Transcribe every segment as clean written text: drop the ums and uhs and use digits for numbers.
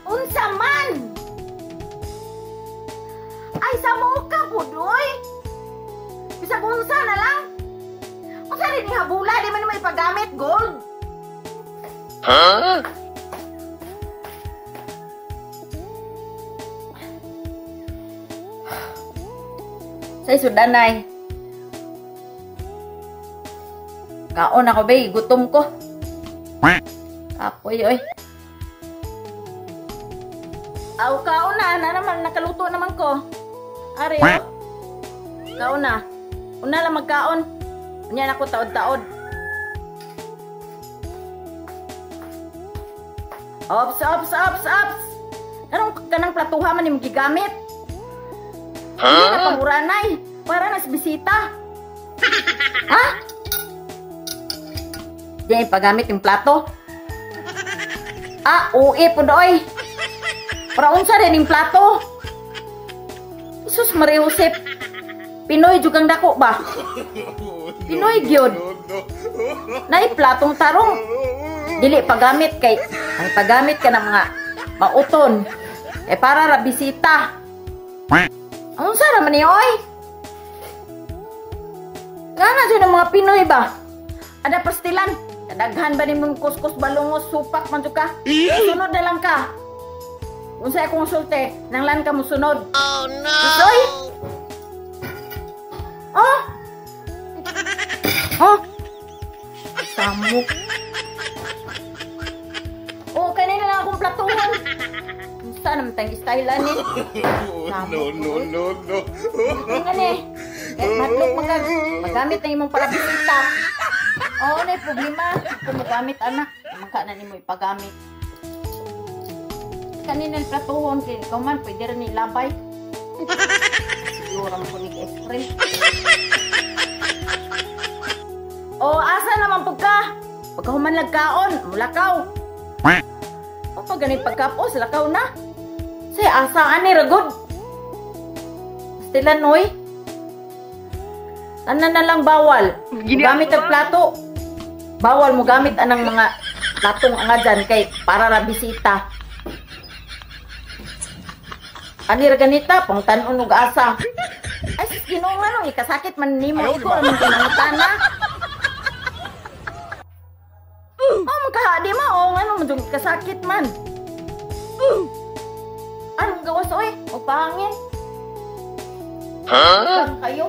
Unsa man? Ay, sa ka pudoy. Bisag unsa na lang. Unsa rin ni habula, di man mo ipagamit gold. Huh? Say sudanay. Kaon ako bay, gutom ko. Kapoy oy. Aw, kaon na, na naman nakaluto naman ko. Ari oh. Kaon na. Una lang magkaon. Unya na ko taod-taod. Ops, ops, ops, ops. Kanang kanang platuha man imong gigamit. Hindi na panguranay. Para nas bisita. Ha? Di ipagamit yung plato. Ah, ui po doy. Para unsa rin yung plato. Jesus Maria Josep. Pinoy jud kang dako ba? Pinoy gyud. Nay platong tarong. Dili pagamit kay ang pagamit ka ng mga mauton. Eh para ra bisita. Unsa ra man ni oy? Ngana jud ang mga Pinoy ba? Ada pastilan. Kadaghan ba nimong kuskus balungos supak man jud ka? Sunod na lang ka. Unsa akong sulte, nanglan ka musunod. Oh no. Usoy? Oh. Oh. Samok. Oh, kanina lang akong platuhan. Unsa naman tayong style ani? No, no, no, no. Nga ni. Eh, madlok magamit na imong para bisita. Oo, na problema. Kung magamit, anak, mangka na nimo ipagamit. Kanina ang platuhon, kaya ikaw man, pwede rin ilabay. Siguro mo ni ice cream. O, asa naman po ka? Pagka human lagkaon, mulakaw. O, pag ganit pagkapos, lakaw na. Say, asa ani, ragod. Pastilan, oy. Tanan na lang bawal. Gamit ang plato. Bawal mo gamit anang mga platong anga dyan kay para ra bisita. Ani ra ganita pang tan-on og asa. Ay sis, Ginoo nga no, ikasakit man nimo ikaw ra man kinangutana. Oh, magkahadi ma oh, ngano man jud ikasakit man. Anong gawas oy? Magpahangin. Huh? Lang kayo.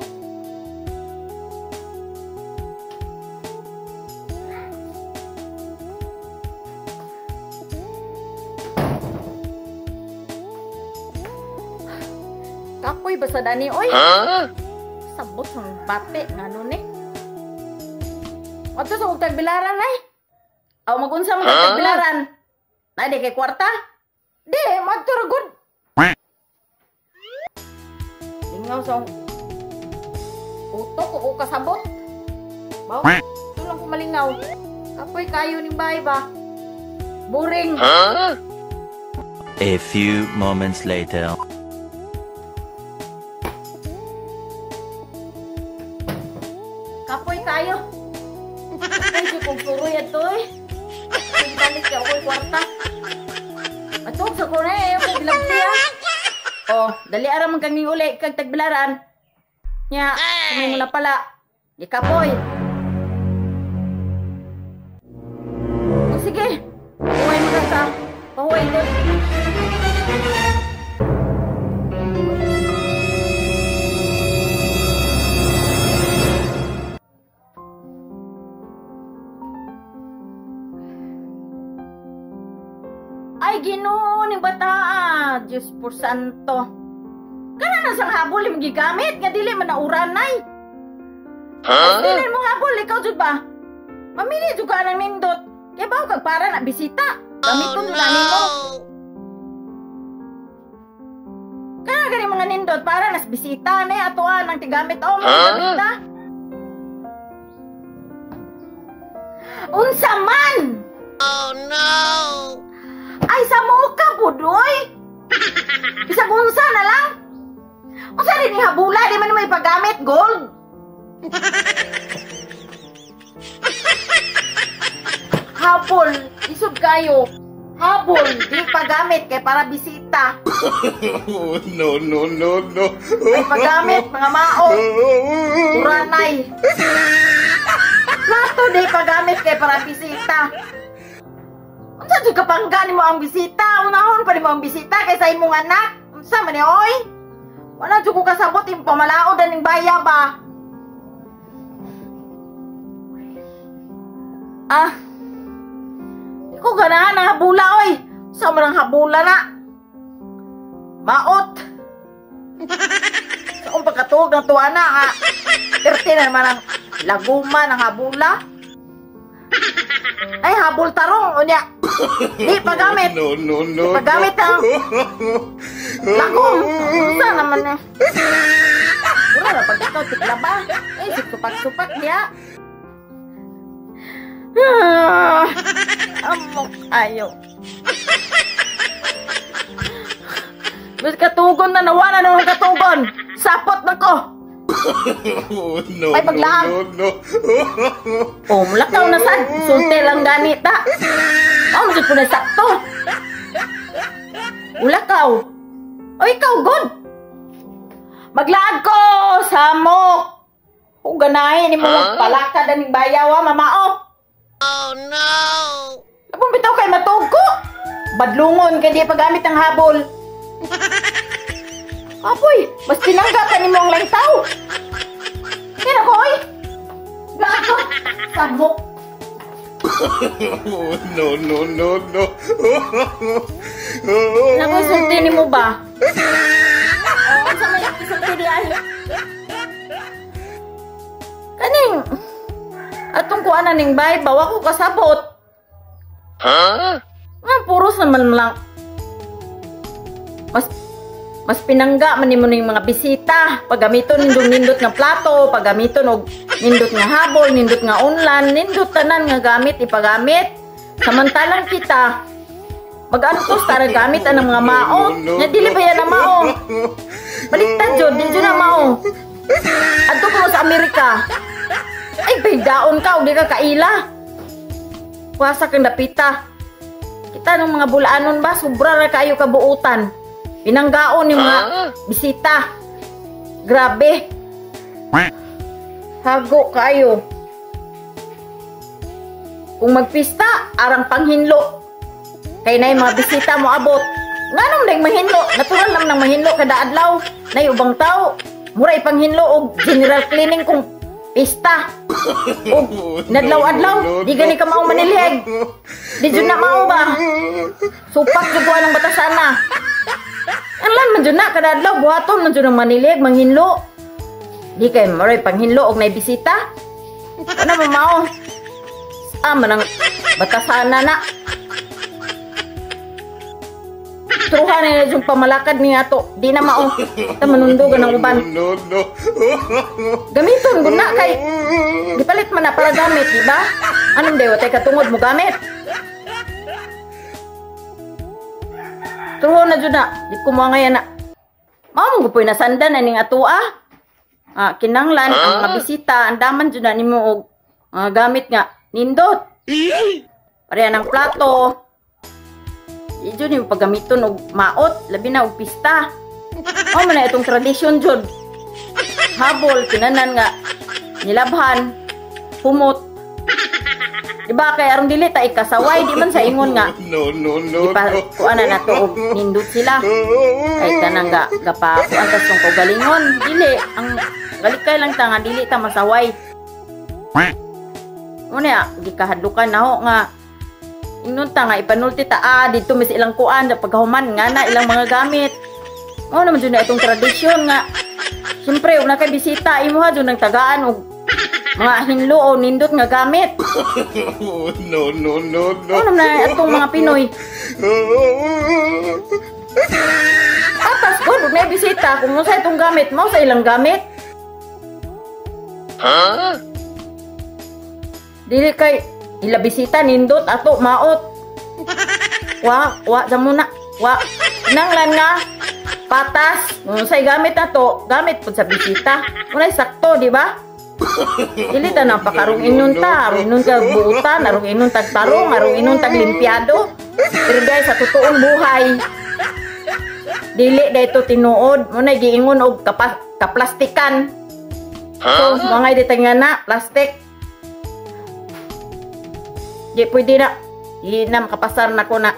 Kapoy ba sa dani oy? Huh? Sabot ng bate ngano ni. Adto sa og tagbilaran ay. Aw magunsa man Huh? tagbilaran. Na di kay kwarta? Di, madto ra gud. Lingaw sa utok ko kasabot. Baw, ito lang ko malingaw. Kapoy kayo ning bahay ba? Boring. Huh? A few moments later. Kapoy kayo. Ay, di kong suroy ato eh. Balik ka ako'y kwarta. Matug sa ko na eh. Ako bilagti ah. Oh, dali aram man kang uli kag tagbilaran. Nya, sumay mo na pala. Di kapoy. Oh, sige. Huway mo ka sa. Pahuway doon. Ay, Ginoo ning bataa. Diyos por santo. Kana na sang habol imong gigamit nga dili man nauranay. Huh? Dili mo habol ikaw jud ba? Mamili jud ka nang nindot. Kay bawo kag para na bisita. Gamiton oh, na nimo. Kana gani mga nindot para nas bisita ni atoan ang tigamit o mga gamit na. Unsa man? Oh no. Ay, sa ka pudoy. Bisag unsa na lang. Unsa rin ni habula, di man mo ipagamit gold. Habol, isod kayo. Habol, di pagamit kay para bisita. Oh, no, no, no, no. Ay pagamit, mga maot. Uranay. Plato di pagamit kay para bisita. Unsa jud kapangga nimo ang bisita? Unahon pa nimo ang bisita kaysa imong anak. Unsa man ni oy? Wala jud ko kasabot imong pamalaod aning baya ba? Ah. Di ko ganahan ang habula oy. Unsa man ang habula na? Maot. Sa akong pagkatuog ng tuwa na, ha? Perte na naman ang laguma ng habula. Ay, habol tarong. Unya, di pagamit. No, no, no. Di pagamit ang lagom. Unsa naman eh. Wala na pagkakaw, tikla ba? Ay, supak-supak niya. Ah, amok ayo. Mas katugon na nawa na nung katugon. Sapot na ko. Oh, no, Ay, paglaag. no, no, no. Oh, mulakaw na sad. Sulti lang ganita. Oh, masud po na sakto. Ulakaw. O, ikaw, good. Maglaag ko, samok. Kung ganahin, ni mo magpalakad aning bayaw, ha, mamao. Oh, no. Apong bitaw kay matuog ko. Badlungon, kay di pagamit ang habol. Apoy, mas tinangga pa nimo ang laing tao. Kaya ko, oy. Laag ko. Samok. Oh, no, no, no, no. Naku, sulti nimo ba? Oo, sa may sulti di ay. Kaning, atong kuan na ning bay, bawa ko kasabot. Huh? Nga, puros naman lang. Mas pinangga man nimo ning mga bisita. Paggamiton nindong nindot nga plato, paggamiton og nindot nga habol, nindot nga unlan, nindot tanan nga gamit ipagamit. Samantalang kita magantos tara gamit anang mga mao. Nya dili ba yan ang mao? Baliktad jud, di jud na mao. Adto ko sa Amerika. Ay, baydaon ka og di ka kaila. Kuwasa kang dapita. Kita ng mga bulaanon ba, sobra ra kayo kabuutan. Pinanggaon yung mga bisita. Grabe. Hago kayo. Kung magpista, arang panghinlo. Kay nay mga bisita mo abot. Nganong dayng mahinlo? Natural lang nang mahinlo kada adlaw. Nay ubang tao, mura ipanghinlo og general cleaning kung pista. Og nadlaw-adlaw, di gani ka mao manilheg. Di jud na mao ba? Supak jud ko ang batasana. Anlan man jud na kada adlaw buhaton man jud ang manilheg manghinlo. Di kay maroy panghinlo og nay bisita. Ano mo mao? Ah, manang batasana na. Truha na yung pamalakad niya ato. Di na mao. Ta manundugan ang uban. No, no, no. Gamiton gud na kay gipalit man na para gamit, di ba? Anong dewa tay katungod mo gamit? Truha na jud na. Di ko mo ngayon na. Mao mo gupoy nasandan aning atoa. Ah, kinanglan ang mga bisita andaman jud na nimo og gamit nga nindot. Pareha ng plato. Di jud nimo paggamiton og maot, labi na og pista. Mao man na itong tradisyon jud. Habol kinanan nga nilabhan, humot. Diba kay aron dili ta ikasaway, di man sa ingon nga. No, no, no, Ipa no. kuan na nato og nindot sila. Kay kanang ga gapa kuan tas tong kaugalingon, dili ang galikay lang ta nga dili ta masaway. Una gikahadlukan naho nga ingnon ta nga ipanulti ta didto mis ilang kuan sa pagkahuman nga na ilang mga gamit. Mao naman jud na itong tradisyon nga siyempre una kay bisita imuha jud nang tagaan og mga hinlo o nindot nga gamit. Oh, no, no, no, no. Mao naman na atong mga Pinoy. Atas ko, ug may bisita, kung unsa itong gamit, mao sa ilang gamit. Huh? Dili kay ila bisita nindot ato maot. Wa, wa sa muna. Wa nanglan nga patas. Kung unsay gamit ato, gamit pud sa bisita. Unay sakto, di ba? Dili ta na pakarong inon ta, arong inon tag buutan, arong inon tag tarong, arong inon tag limpyado. Pero guys, sa totoong buhay, dili da ito tinuod. Mao na giingon og kaplastikan. So, mga di nga na, plastic. Di pwede na. Di na makapasar na ko na.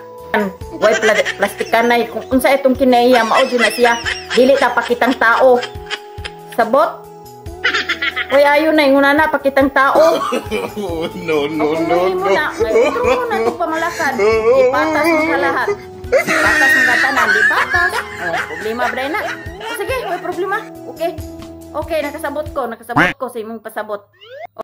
Way plastikan na. Kung unsa itong kinaiya, mao jud na siya. Dili ta pakitang tao. Sabot? Uy, ayo na, inguna na, pakitang tao. No, no, Kung no, mo no. na, ngayon mo na itong pamalakan. Di patas mo ka lahat. Patas mo ka tanan, di patas. Oh, problema ba na? Oh, sige, may problema. Okay. Okay, nakasabot ko sa imong pasabot.